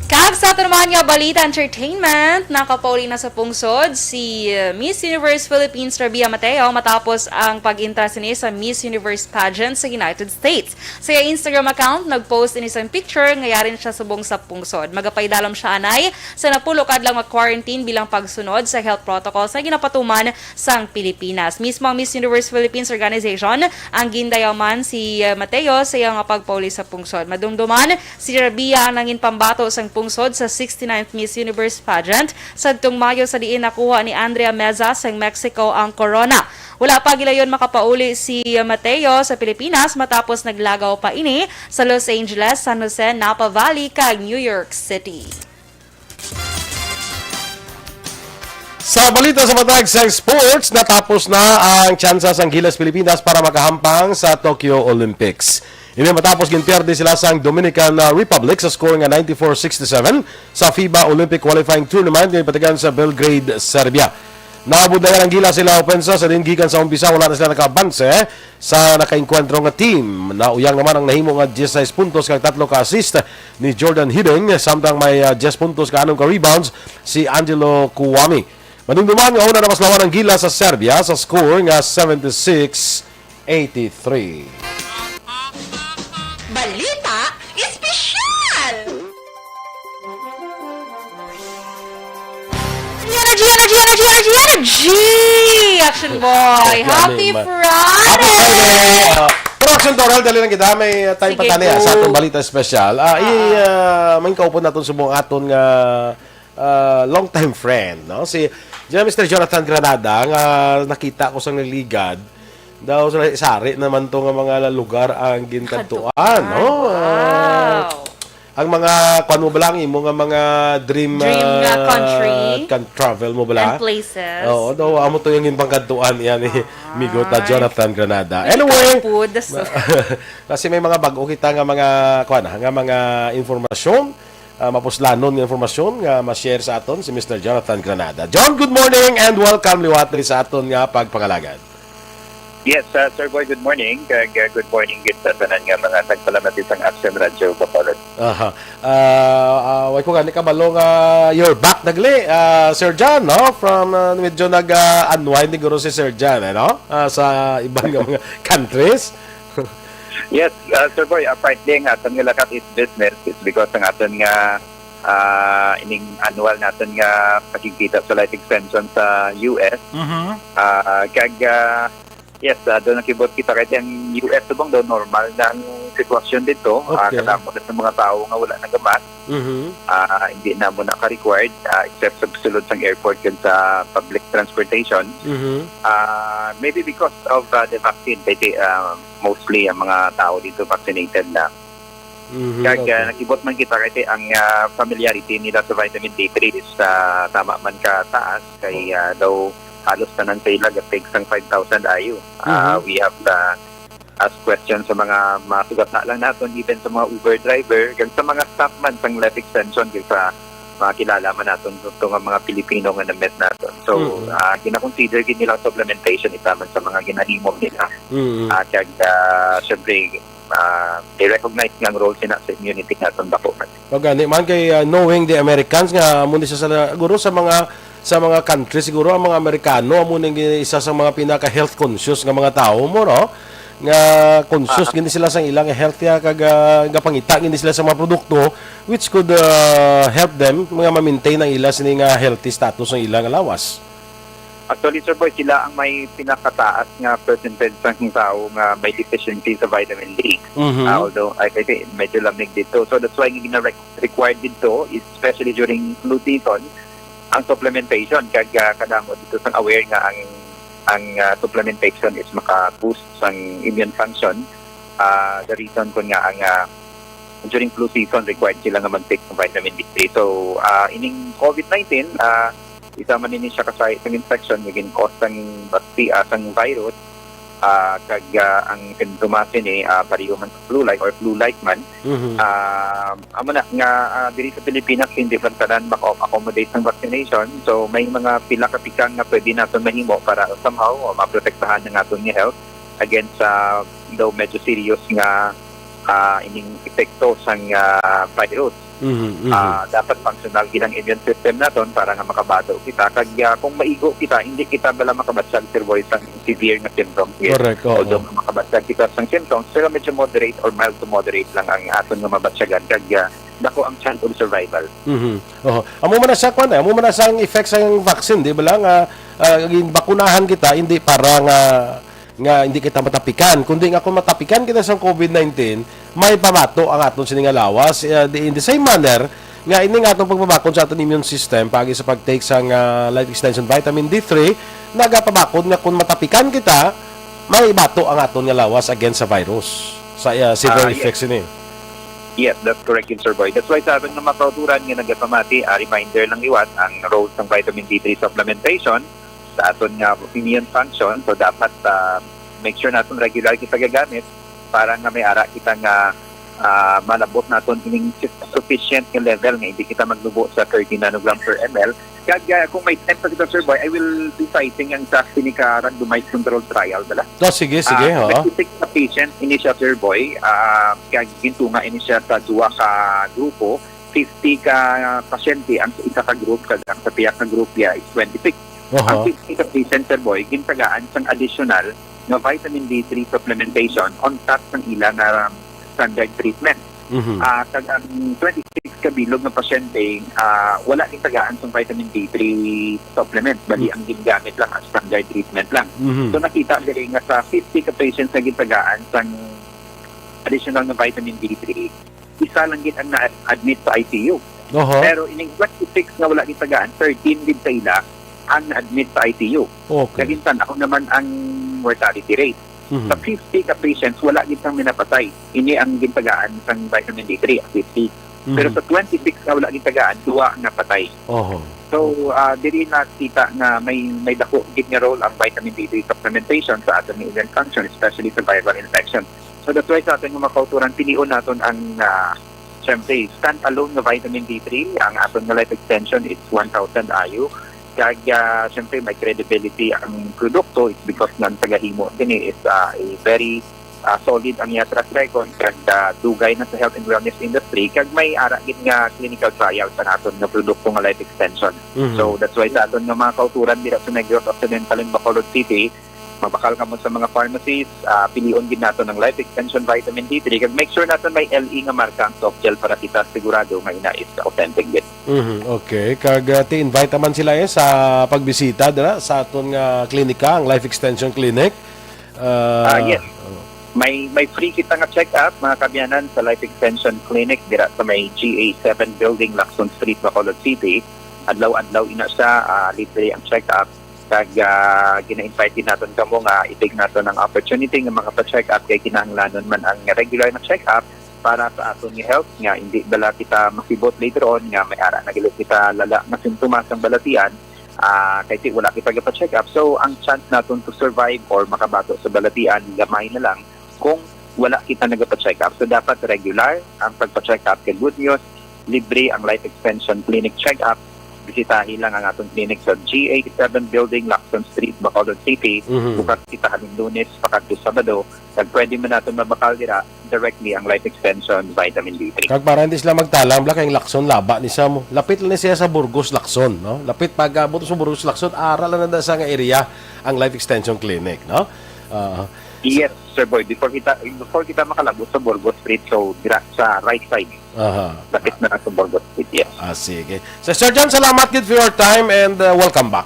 Kag sa ato naman nga balita entertainment, nakapauli na sa pungsod si uh, Miss Universe Philippines Rabia Mateo matapos ang pag-intra sini sa Miss Universe pageant sa United States. Sa iya Instagram account, nag-post ini sang picture nga yari na siya subong sa pungsod. Magapaidalom siya anay sa napulo ka adlaw nga quarantine bilang pagsunod sa health protocols nga ginapatuman sang Pilipinas. Mismo ang Miss Universe Philippines Organization ang gindayaw man si uh, Mateo sa iya nga pagpauli sa pungsod. Madumduman, si Rabia ang nangin pambato sang pungsod sa sixty-ninth Miss Universe pageant sadtong Mayo, sa diin nakuha ni Andrea Meza sang Mexico ang corona. Wala pa gilayon makapauli si Mateo sa Pilipinas matapos naglagaw pa ini sa Los Angeles, San Jose, Napa Valley, kag New York City. Sa balita sa matag sa sports, natapos na ang tsansa sang Gilas Pilipinas para makahampang sa Tokyo Olympics. Ini matapos ginpierde sila sang Dominican uh, Republic sa score nga ninety-four sixty-seven sa FIBA Olympic Qualifying Tournament nga ginpatigan sa Belgrade, Serbia. Nabudlayan ang Gilas sila opensa sa din gikan sa umpisa, wala na sila nakabanse sa nakaengkwentro nga team. Nauyang naman ang nahimo nga diyesisais puntos kag tatlo ka assist ni Jordan Hiddink, samtang may ah, diyes puntos kag anom ka rebounds si Angelo Cuami. Madumduman nga una namaslawan ang Gilas sa Serbia sa score nga seventy-six eighty-three. Balita Espesyal! Energy, energy, energy, energy, energy! Action boy! Yan, Happy ma- Friday! Happy Friday! Ah, Action Doral, dali lang kita. May uh, time Sige, pa tani, ah, sa go. Atong balita special. Ah, i, Ah. ah, may kaupod naton subong aton nga ah, long time friend, no? Si Jan-, Mister Jonathan Granada, nga nakita ko sa nagligad, daw sa sari naman to nga mga lugar ang ginkadtuan, Kadtuan. no? Ah, Wow. ang mga, kuwan mo bala, ang imo nga mga dream, Dream nga ah, country. Can travel mo bala? And places. Oo, daw, amo to yung ginpangkadtuan yan ni Ah, Migo ta Jonathan Granada. Hindi Anyway, ka food, so. Kasi may mga bago kita nga mga, kuwan, nga mga informasyon, ah, mapuslanon nga informasyon nga ma-share sa aton si Mister Jonathan Granada. John, good morning and welcome liwat diri sa aton nga pagpangalagad. Yes, uh, Sir Boy, good morning. Kag, uh, good morning gid sa tanan nga mga nagpalamati sang Action Radio Bacolod. Aha. Ah, ah, way ko gani kabalo nga you're back dagli, ah, Sir John, no? From, ah, medyo nag, ah, unwind siguro si Sir John, eh, no? Ah, sa iban nga mga countries. Yes, uh, Sir Boy, uh, partly ang aton nga lakat is business. It's because ang aton nga, uh, ining annual naton nga pakigkita sa life extension sa U S. Mhm. Uh, kag, uh, yes, uh, doon nakibot kita kay ang U S subong daw normal na ang sitwasyon dito. Uh, Okay. Kadamo na sa mga tao nga wala nagamask. Mhm. Uh, hindi na mo na ka-required, uh, except sa sulod sang airport kag sa public transportation. Mhm. Uh, maybe because of, uh, the vaccine, kay, uh, mostly ang mga tao dito vaccinated na. Mhm, Kag, okay. Ah, nakibot man kita kasi ang, ah, familiarity nila sa vitamin D three is, ah, tama man ka taas kay, ah, daw halos tanan sa ila ga-take sang five thousand ayo. Ah, Mhm. We have, ah, asked questions sa mga masugata lang naton, even sa mga Uber driver, kag sa mga staff man sang life extension, kag sa mga kilala man naton, ito nga mga Pilipino nga na-met naton. So, Mm. ah, gina-consider gid nilang supplementation ita man sa mga ginahimo nila. Mm. Ah, kag, ah, syempre, ah, i-recognize nga ang role sina sa immunity naton dako man. O gani man kay, ah, knowing the Americans nga amo ni sa, sa, siguro sa mga, sa mga country, siguro ang mga Amerikano amo ning isa sa mga pinaka health conscious nga mga tawo mo, no? Nga conscious Ah. gini sila sa ilang health ya, kag, ah, gapangita gini sila sa mga produkto which could, ah, help them nga ma-maintain ang ila sini nga healthy status ang ilang lawas. Actually, Sir Boy, sila ang may pinakataas nga percentage sang tawo nga may deficiency sa vitamin D. Mhm. Ah, although, I, I think, medyo lamig dito. So, that's why nga gina-rec-, required dito, especially during flu season, ang supplementation. Kag, ah, kadamo dito sang aware nga ang, ang, ah, supplementation is maka-boost sang immune function. Ah, the reason kun nga ang, ah, during flu season, required sila nga mag-take ng vitamin D three. So, ah, ining COVID nineteen, ah, isa man ini siya ka site sang infection nga gin-cause sang bakti-, ah, sang virus, ah, kag, ah, ang sintomas ini, ah, pareho man sa flu-like or flu-like man. Mhm. Ah, amo na nga, ah, diri sa Pilipinas, hindi man tanan maka-accommodate sang vaccination. So, may mga pila ka tikang nga pwede naton mahimo para somehow, ah, maprotektahan ang aton nga health against sa daw medyo serious nga, ah, ining epekto sang, ah, virus. Mhm, mhm. Ah, dapat functional gid ang immune system naton para nga makabato kita. Kag, ah, kung maigo kita, hindi kita bala makabatyag, Sir Boy, sang severe nga symptoms gid. Correct, oo. Although makabatyag kita sang symptoms, pero medyo moderate or mild to moderate lang ang aton nga mabatyagan. Kag, ah, dako ang chance of survival. Mhm. Oho. Amo man na siya, kwan, eh. Amo man na siya ang effect sa vaccine, di ba lang? Ah, ah, bakunahan kita, hindi para nga nga hindi kita matapikan, kundi nga kung matapikan kita sa COVID nineteen, may pamato ang aton sini nga lawas. Uh, the, in the same manner, nga ining atong pagpabakod sa aton immune system, pagi sa pag-take sang, uh, life extension vitamin D three, nagapabakod nga kung matapikan kita, may bato ang aton nga lawas against sa virus, sa, uh, severe Ah, yes. effects ini. Yes, that's correct, yun, Sir Boy. That's why sa aton nga mga kauturan nga nagapamati, ah, reminder lang liwat ang role sang vitamin D three supplementation sa aton nga immune function. So, dapat, ah, make sure naton regular kita gagamit para nga may ara kita nga, ah, malabot naton ining su-, sufficient nga level nga hindi kita magnubo sa thirty nanogram per M L. Kag, ah, kung may time pa kita, Sir Boy, I will be citing ang sa sini ka randomized control trial, bala. Oh, sige, sige, Ah, oo. Twenty-six ka patient ini siya, Sir Boy. Ah, kag gintunga ini siya sa duha ka grupo. Fifty ka pasyente ang sa isa ka group, kag ang sa pihak ka group niya is twenty-six. Aha. Ang fifty ka patient, Sir Boy, gintagaan sang additional nga vitamin D three supplementation on top sang ila nga standard treatment. Mhm. Ah, kag ang twenty-six ka bilog nga pasyente, ah, wala gintagaan sang vitamin D three supplement, bali Mhm. ang ginagamit lang ang standard treatment lang. Mhm. So, nakita diri nga sa fifty ka patients nga gintagaan sang additional nga vitamin D three, isa lang gid ang na-admit sa I C U. Oho. Pero ining twenty-six nga wala gitagaan, thirteen gid sa ila ang na-admit sa I C U. Okay. Kag insan, ako naman ang mortality rate. Mhm. Sa fifty ka patients, wala gid sang minapatay. Ini ang gintagaan sang vitamin D three, fifty. Mhm. Pero sa twenty-six nga wala gintagaan, duwa ang napatay. Oho. So, ah, diri nakita nga may, may dako gid nga role ang vitamin D three supplementation sa aton nga immune function, especially sa viral infection. So, that's why sa aton nga mga kauturan, pilion naton ang, ah, syempre, stand-alone nga vitamin D three. Ang aton nga life extension is one thousand I U. Kag, ah, syempre, may credibility ang produkto. It's because nga ang tagahimo sini is, ah, a very, ah, solid ang iya track record kag, ah, dugay na sa health and wellness industry. Kag may ara gid nga clinical trials ang aton nga produkto nga life extension. Mhm. So, that's why sa aton nga mga kauturan dira sa Negros Occidental and Bacolod City, mabakal kamo sa mga pharmacies, ah, pilion gid naton ang Life Extension Vitamin D three, kag make sure naton may L E nga marka ang soft gel para kita sigurado nga ina is authentic gid. Mhm, okay. Kag, ah, ti-invite naman sila, eh, sa pagbisita dira sa aton nga klinika, ang Life Extension Clinic. Ah, Ah, yes. May, may free kita nga check-up, mga kabyanan, sa Life Extension Clinic dira sa may G A seven Building, Lacson Street, Bacolod City. Adlaw-adlaw ina siya, ah, libre ang check-up. Kag, ah, gina-invite din naton kamo nga i-take naton ang opportunity nga makapacheck up, kay kinahanglanon man ang regular na check-up para sa aton nga health, nga hindi bala kita masibot later on nga may ara na gid kita lala nga sintomas sang balatian, ah, kay ti wala kita gapacheck up. So, ang chance naton to survive or makabato sa balatian, gamay na lang kung wala kita nagapacheck up. So, dapat regular ang pagpacheck up. Kay good news, libre ang Life Extension Clinic check-up. Bisitahi lang ang aton clinic sa G A seven Building, Lacson Street, Bacolod City. Mhm. Bukas kita halin Lunes pakadto Sabado. Kag pwede man naton mabakal dira directly ang Life Extension Vitamin D three. Kag para hindi sila magtalang, bala kay ang Lacson laba ni sa mo. Lapit lang ni siya sa Burgos, Lacson, no? Lapit pag-abot sa Burgos, Lacson, ara lang na sa nga area ang Life Extension Clinic, no? Ah, Yes, Sir Boy. Before kita, before kita makalabot sa Burgos Street, so dira sa right side. Aha. Lapit na sa Burgos Street, yes. Ah, sige. So, Sir John, salamat gid for your time and, uh, welcome back.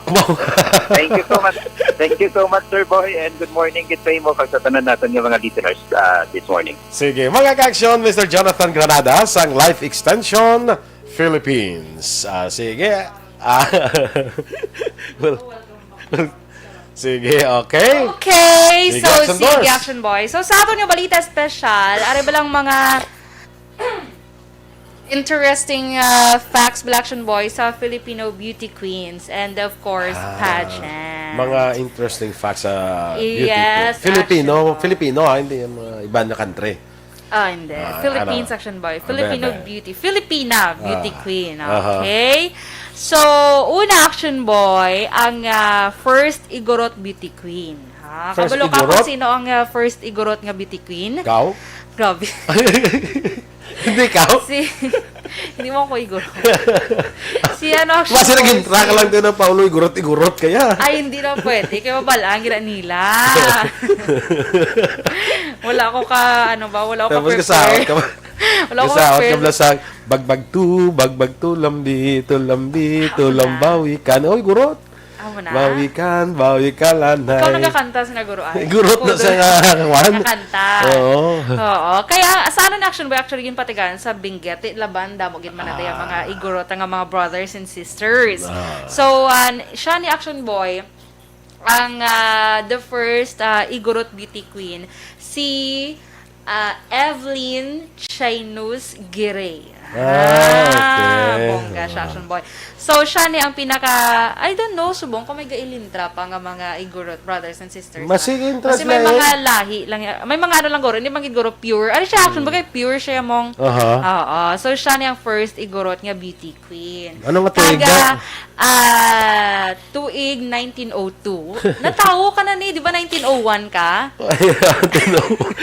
Thank you so much. Thank you so much, Sir Boy, and good morning gid sa imo kag sa tanan naton nga mga listeners, uh, this morning. Sige, mga ka-action, Mister Jonathan Granada sang Life Extension Philippines. Ah, sige. Ah, well, sige, okay. Okay, Sige, so, Action sige, Boss. Action Boy. So, sa aton nga balita special, ari ba lang mga interesting, uh, facts, Black Action Boy, sa Filipino beauty queens and, of course, Ah, pageants. Mga interesting facts sa beauty Yes, queen. Filipino, Action Boy. Filipino, ha, hindi yung mga iba na country. Ah, hindi. Ah, Philippines, ano? Action Boy. Abe, Filipino abe. Beauty. Filipina beauty Ah, queen. Aha. Okay? So, una, Action Boy, ang, ah, first Igorot beauty queen. Ha? First Kabalo ka kung Igorot? Sino ang, ah, first Igorot nga beauty queen? Ikaw? Grabe. Hindi ikaw? Si, hindi mo ako Igorot. Si ano, Action Basta Boy, naging track si lang din ng Paulo, Igorot-Igorot kaya. Ay, hindi na pwede. Kaya mabalaan, gina nila. Wala ko ka, ano ba, wala ko Tapos ka-prepare. Kasahod ka ba? Wala ko Kasahod ka prepare. Blasang, bagbag to, bagbag to, lambi to, lambi to, Ako na. Lambawi ka na. Oy, gurot. Amo na. Bawi kan, bawi ka, lanay. Ikaw nagakanta sa naguro, ay. Gurot na Ako sa doon. Nga, Juan. Nakanta. Oo. Oo. Kaya, sa ano na Action Boy, actually, yung patigan sa Benguet, laban, damo gid man natin yung Ah. mga Igorot nga mga brothers and sisters. Ah. So, ah, siya ni Action Boy, ang, ah, the first, ah, Igorot beauty queen, si, ah, Evelyn Chinus Giray. Ah, Ah, okay. Bongga siya, Ah. Action Boy. So, siya ni ang pinaka, I don't know, subong kung may gailintra pa nga mga Igorot brothers and sisters, Mas ah. Igorot Kasi may sila, mga eh. Lahi lang, may mga ano lang guro, hindi man gid guro pure. Ano siya, Action Mm. Boy, kay pure siya mong Aha. Oo. So, siya ni ang first Igorot nga beauty queen. Ano nga tuig Kaga, na? Ah, tuig nineteen oh two. Natawo ka na ni, di ba nineteen oh one ka? Ay, nineteen oh one.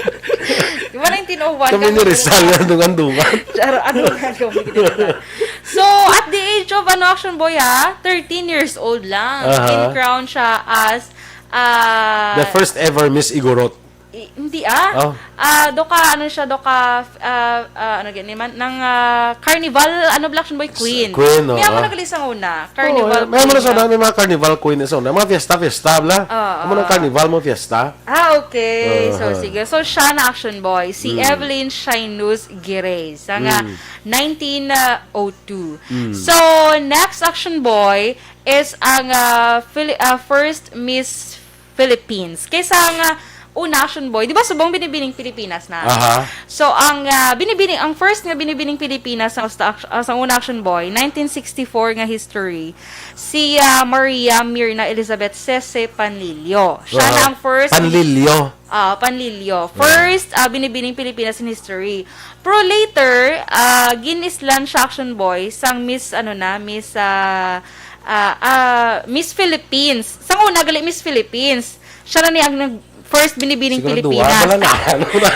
Di ba nineteen oh one Kami ka ni na Rizal, nung andungan. Charo, ano nga kami ni Rizal? So, at the age of, ano, Action Boy, ha? Thirteen years old lang. Aha. In-crown siya as, ah, The first ever Miss Igorot. I- hindi ah. Oh. Ah, do ka, ano siya, do ka, ah, ah, ano gani man, nang ah, Carnival, ano, Black Action Boy, Queen. Queen, oo. May amo na gali sang una. Carnival Oo, may mga Queen. Sa may mga carnival queen sa una. Mga fiesta, fiesta, bla. Oo. Amo ng carnival, mga fiesta. Ah, okay. So, Aha. Sige. So, siya na Action Boy. Si Mm. Evelyn Shinus Girey. Sa nga, Mm. nineteen oh two. Mm. So, next Action Boy is ang ah, Phili- ah, first Miss Philippines. Kaysa nga una Action Boy, di ba subong Binibining Pilipinas na? Aha. So, ang ah, Binibining, ang first nga Binibining Pilipinas sa, sa, sa una Action Boy, nineteen sixty-four nga history, si ah, Maria Mirna Elizabeth Sese Panlilio. Siya Aha. na ang first Panlilio. Ah, Panlilio. First ah, Binibining Pilipinas in history. Pero later, ah, ginislan siya Action Boy sang Miss, ano na, Miss, ah, ah, ah, Miss Philippines. Sang una, gali Miss Philippines. Siya na ni ang nag- first Binibining Siguro Pilipinas. Duwa, wala na. Ano na?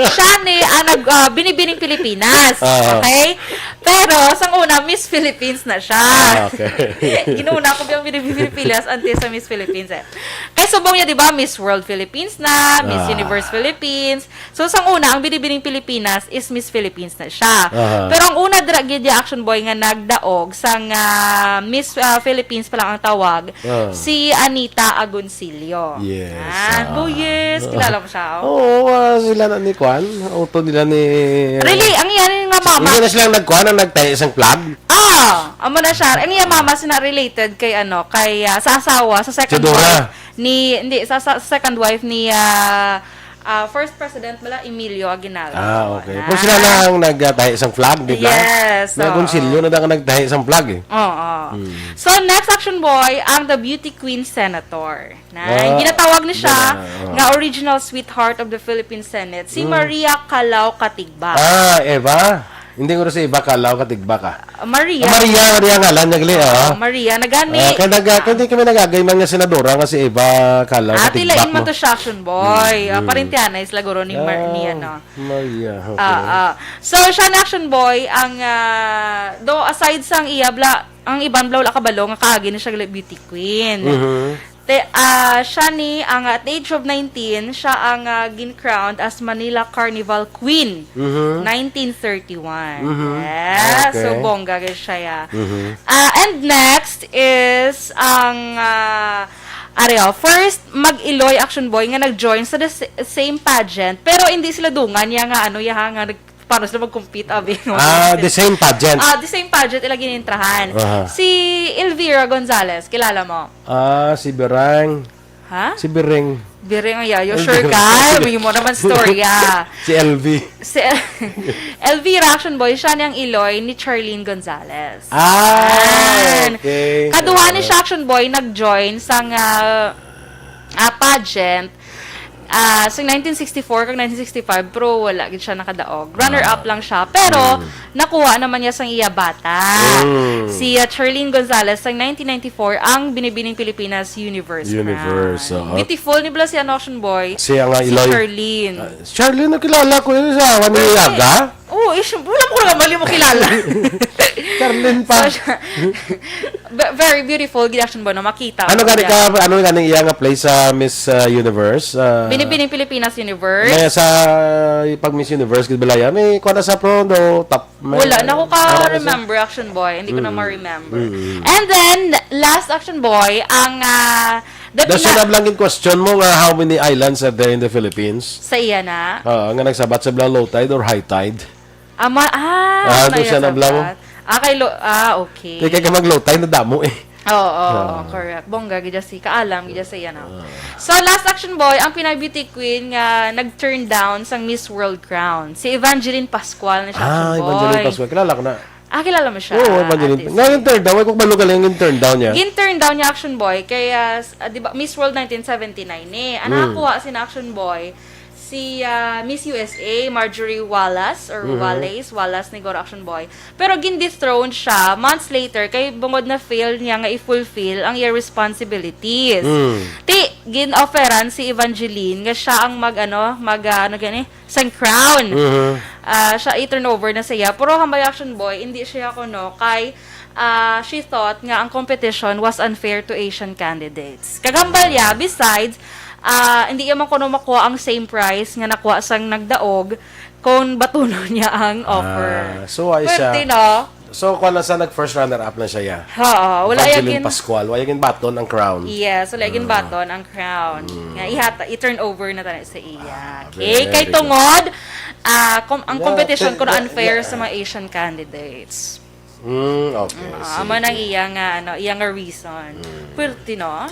Siya ni ang nag, ah, Binibining Pilipinas. Ah. Okay? Pero sang una, Miss Philippines na siya. Ah, okay. Ginuna ko biyang Binibining Pilipinas antes sa Miss Philippines eh. Kay subong niya, di ba, Miss World Philippines na, Miss Ah. Universe Philippines. So, sang una, ang Binibining Pilipinas is Miss Philippines na siya. Aha. Pero ang una dira gid ya Action Boy nga nagdaog sang ah, Miss ah, Philippines pa lang ang tawag, Ah. si Anita Agoncillo. Yes, Ah, ah. oh, yes, kilala mo siya. Oh. Oo, ah, sila na ni Kwan. Auto nila ni... Really, ang iyan nga mama. Hindi na silang nagkuhan ang nagtahi sang flag. Ah, amo na siya. Ang iya mama sina related kay ano, kay ah, sa asawa, sa second Si Dora. wife ni, hindi, sa, sa second wife ni ah, ah, first president bala, Emilio Aguinaldo. Ah, okay. Na. Pero sila na ang nagtahi sang flag, di ba? Yes, May oo. Agoncillo na daw ang nagtahi sang flag eh. Oo. So, next Action Boy, ang The Beauty Queen Senator. Na, Ah, ginatawag ni siya yeah, oo. nga original sweetheart of the Philippine Senate, si Maria Calao Katigbak. Ah, Eva? Hindi ko si Eva Calao Katigbak ah. Maria. Ah, Maria, Maria ngalan niya gali, oh. Maria, nagani. Ah, kaya nag, kaya di kami nagagay man nga senadora nga si Eva Calao Ati Katigbak, lain man no? to siya, Action Boy. Ah, parintihanay sila guro ni, Mar- ni Ah, ano. Maria, okay. Ah, ah. So, siya na Action Boy, ang, ah, do, aside sang iya, bla, ang iban bla wala kabalo nga kaagi ni siya gali beauty queen. Mhm. Te, ah, siya ni, ang at the age of nineteen, siya ang ah, gin-crowned as Manila Carnival Queen, Mhm. nineteen thirty-one. Mhm. Yes, Okay. So, bongga gid siya. Ya. Mhm. Ah, and next is ang ah, Areo, first mag-Iloy Action Boy nga nag-join sa the s- same pageant, pero hindi sila dungan niya nga ano ya nga nag paano sila mag-compete, abi? Ah, the same pageant. Ah, the same pageant ila ginintrahan. Aha. Si Elvira Gonzalez, kilala mo? Ah, si Berang. Ha? Si Bereng. Biring ang yayo. Ay, Sure Biring. ka? May mo naman storya. Si L V. Si Elvira Action Boy, siya niyang Iloy ni Charlene Gonzalez. Ah, Yan. okay. Kaduha ni siya Action Boy nag-join sa nga ah, pageant ah, sa nineteen sixty-four kag nineteen sixty-five, pero wala gid siya nakadaog. Runner-up lang siya. Pero nakuha naman niya sang iya bata. Mm. Si ah, Charlene Gonzalez sa nineteen ninety-four ang Binibining Pilipinas Universe. Universe, Crown. Oo. Beautiful ni bala si ano, Action Boy. Siya nga Si Iloy. Charlene. Ah, Charlene, nakilala ko yun sa awan ni Yaga. Oo, oh, wala mo ko naman yung makilala. Charlene pa. So, siya, ve- very beautiful, gid Action Boy, no? Makita. Ano mo gani yan. ka, ano gani iya nga place sa Miss uh, Universe? Uh, Binibining Pilipinas Universe? May sa pag Miss Universe gid bala yan. May kuha na sa pro do top. May, Wala na ko ano sa- ka-remember, Action Boy. Hindi ko na ma-remember. Mm. And then, last Action Boy, ang ah, the That's pina- why lang yung question mo nga how many islands are there in the Philippines? Sa iya na? Ah, nga nagsabat sa bala low tide or high tide? Ama, ah, Ah, na doon siya yan na bala mo? sabat. Ah, kay lo, ah, okay. Kaya kaya mag low tide na damo eh. Oo, oo, Ah. correct. Bongga, gid si kaalam, gid sa iya na. So, last Action Boy, ang Pinay Beauty Queen nga nag-turn down sang Miss World Crown. Si Evangeline Pascual na siya, Ah, Action Evangeline Boy. Pascual. Kilala ko na. Ah, kilala mo siya? Oo, Evangeline. Ate Ngayon, turn down. Kung balo ka lang yung turn down niya. Gin-turn down niya Action Boy kay ah, s- ah, di ba Miss World nineteen seventy-nine ni. Ang Mm. nakakuha si na Action Boy si ah, Miss U S A, Marjorie Wallace or Mhm. Wallace, Wallace ni Goro Action Boy. Pero gin-dethrone siya months later kay bungod na fail niya nga i-fulfill ang iya responsibilities. Mm. Ti gin-offeran si Evangeline nga siya ang mag ano, mag ah, ano gani, sang crown. Mhm. Ah, siya i-turn over na siya. Pero hambay Action Boy, hindi siya kuno kay ah, she thought nga ang competition was unfair to Asian candidates. Kag hambal niya, besides, Ah, hindi naman kuno makuha ang same price nga nakuha sang nagdaog kung batunon niya ang offer. Ah, so, why siya? Pwerte, no? So, kuha na sa nag-first runner-up na siya, ya. Oo, wala Evangeline yagin. Pascual, wala yagin baton ang crown. Yes, wala yagin baton ang crown. Nga ihata, i-turn over na tayo sa iya. Ah, Okay, very kay good. tungod, ah, kom- ang Yeah, competition okay. ko na unfair Yeah. sa mga Asian candidates. Mm, okay. Ah, Sige. Amo nang iya nga, ano, iya nga reason. Pwerte, no?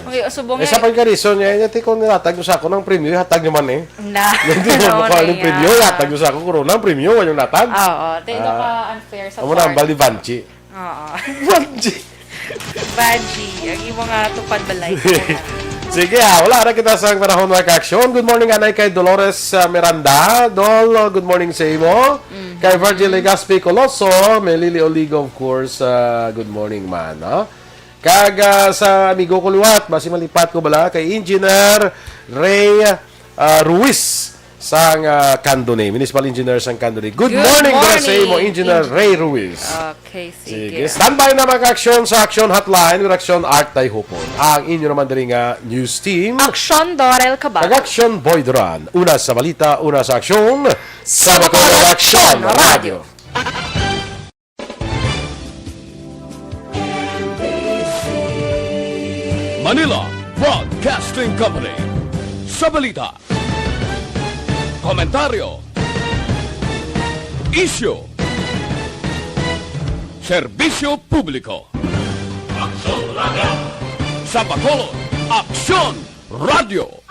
Okay, subong Eh, sa nga. pagka-reason niya, niya, tiko nilatag mo sa ako ng premyo, hatag niya man eh. Na, Hindi mo ano mukha na ng premyo, iya. Hatag mo sa ako, corona, ang premyo, yung natag. Oo, tayo Ah. ka unfair sa Amo na ang part. bali, Vanchi. Oo. Vanchi! Vanchi, ang imo nga tupad balay. Sige, ah, wala na kita sa panahon, mga ka-aksyon. Good morning, anay kay Dolores, ah, Miranda. Dol, good morning sa imo. Kay Virgil Legaspi Coloso, Melili Oligo, of course, ah, good morning man, no? Kag, ah, sa amigo ko liwat, basi malipat ko bala, kay Engineer Ray, ah, Ruiz sang, ah, Candoni, Municipal Engineer sang Candoni. Good Good morning, dira sa morning, imo, Engineer Engineer. Ray Ruiz. Okay, Sige, sige. Standby na, mga ka-aksyon, sa Aksyon Hotline with Aksyon Art Tayhupon. Ang inyo naman diri nga news team. Aksyon Dorel Cabal. Kag Aksyon Boy Duran. Una sa balita, una sa aksyon. Sa Bacolod Aksyon Radio. Manila Broadcasting Company. Sa balita, komentaryo, isyu, serbisyo publiko. Aksyon Radio. Sa Bacolod, Aksyon Radio.